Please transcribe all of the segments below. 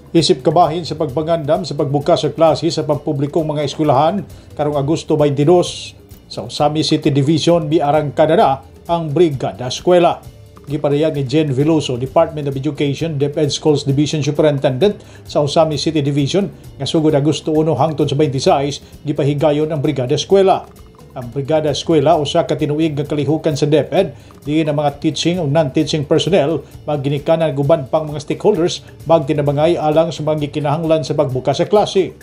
Isip kabahin sa pagpangandam sa pagbukas sa klase sa pampublikong mga eskwelahan karong Agosto 22, sa Ozamiz City Division miarangkada na ang Brigada Eskwela. Gipadayag ni Jen Veloso, Department of Education, DepEd Schools Division Superintendent sa Ozamiz City Division, nga sugod Agosto 1 hangtod sa 26 gipahigayon ang Brigada Eskwela. Ang Brigada Eskwela usa ka tinuig nga kalihukan sa DepEd diin ang mga teaching o non-teaching personnel magginikanan ug uban pang mga stakeholders magtinabangay alang sa mga gikinahanglan sa pagbukas sa klase.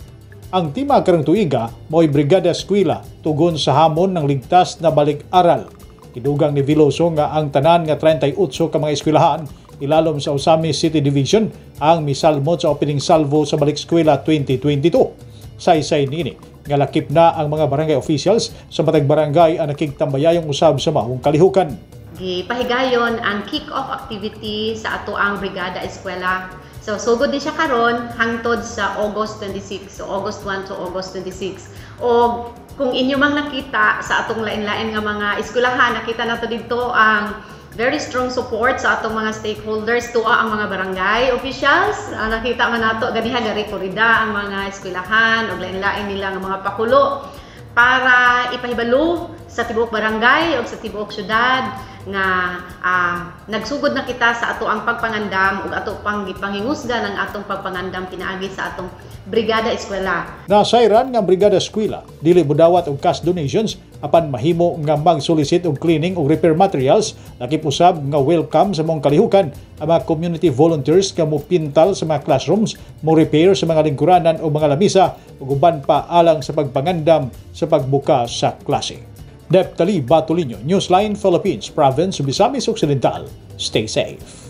Ang tema karong tuiga mao'y Brigada Eskwela, tugon sa hamon ng ligtas na balik-aral. Gidugang ni Veloso nga ang tanan nga 38 ka mga eskwelahan ilalom sa Ozamiz City Division ang misalmot sa opening salvo sa Balik Eskwela 2022. Saysay niini nga lakip na ang mga barangay officials sa matag barangay ang nakigtambayayong usab sa maong kalihukan. Gipahigayon ang kick-off activity sa ato ang Brigada Eskwela. So sugod din siya karon hangtod sa August 26. So August 1 to August 26. O kung inyo mang nakita sa atong lain-lain nga mga eskwelahan, nakita nato dito ang very strong support sa atong mga stakeholders, tuwa ang mga barangay officials. Nakita man nato ganiha garekorida ang mga eskwelahan ug lain-lain nila nga mga pakulo para ipahibalo sa tibuok barangay o sa tibuok syudad nga nagsugod na kita sa ato ang pagpangandam ug ato pang gipangingusgan ang atong pagpangandam pinaagi sa atong Brigada Eskwela. Nasayran nga Brigada Eskwela dili budawat og cash donations, apan mahimo nga mag-solicit og cleaning ug repair materials. Lakip usab nga welcome sa maong kalihukan ang mga community volunteers nga mopintal sa mga classrooms, mo repair sa mga lingkuranan o mga lamisa ug uban pa alang sa pagpangandam sa pagbuka sa klase. Neptali Batolino, Newsline Philippines, Province of Misamis Occidental. Stay safe.